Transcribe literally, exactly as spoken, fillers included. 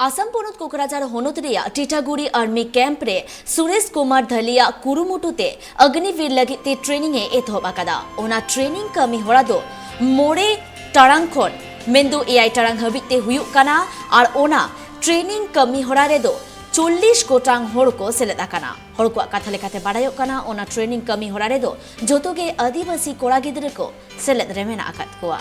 ᱟᱥᱟᱢ ᱯᱚᱱᱚᱛ ᱠᱳᱠᱨᱟᱡᱷᱟᱨ ᱦᱚᱱᱚᱛ ᱨᱮᱭᱟᱜ ᱴᱤᱴᱟᱜᱩᱲᱤ ᱟᱨᱢᱤ ᱠᱮᱢᱯ ᱨᱮ ᱥᱩᱨᱮᱥ ᱠᱩᱢᱟᱨ ᱫᱷᱟᱹᱞᱤᱭᱟᱜ ᱠᱩᱨᱩᱢᱩᱴᱩ ᱛᱮ ᱚᱜᱱᱤᱵᱤᱨ ᱞᱟᱹᱜᱤᱫ ᱛᱮ ᱴᱨᱮᱱᱤᱝ ᱮ ᱮᱛᱚᱦᱚᱵ ᱟᱠᱟᱫᱟ᱾ ᱚᱱᱟ ᱴᱨᱮᱱᱤᱝ ᱠᱟᱹᱢᱤ ᱦᱚᱨᱟ ᱫᱚ ᱢᱚᱬᱮ ᱴᱟᱲᱟᱝ ᱠᱷᱚᱱ ᱢᱮᱱᱫᱚ ᱮᱭᱟᱭ ᱴᱟᱲᱟᱝ ᱦᱟᱹᱵᱤᱡ ᱛᱮ ᱦᱩᱭᱩᱜ ᱠᱟᱱᱟ᱾ ᱟᱨ ᱚᱱᱟ ᱴᱨᱮᱱᱤᱝ ᱠᱟᱹᱢᱤ ᱦᱚᱨᱟ ᱨᱮᱫᱚ ᱪᱚᱞᱞᱤᱥ ᱜᱚᱴᱟᱝ ᱦᱚᱲ ᱠᱚ ᱥᱮᱞᱮᱫ ᱟᱠᱟᱱᱟ᱾ ᱦᱚᱲ ᱠᱚᱣᱟᱜ ᱠᱟᱛᱷᱟ ᱞᱮᱠᱟᱛᱮ ᱵᱟᱰᱟᱭᱚᱜ ᱠᱟᱱᱟ, ᱚᱱᱟ ᱴᱨᱮᱱᱤᱝ ᱠᱟᱹᱢᱤ ᱦᱚᱨᱟ ᱨᱮᱫᱚ ᱡᱚᱛᱚ ᱜᱮ ᱟᱹᱫᱤᱵᱟᱹᱥᱤ ᱠᱚᱲᱟ ᱜᱤᱫᱽᱨᱟᱹ ᱠᱚ ᱥᱮᱞᱮᱫ ᱨᱮ ᱢᱮᱱᱟᱜ ᱟᱠᱟᱫ ᱠᱚᱣᱟ᱾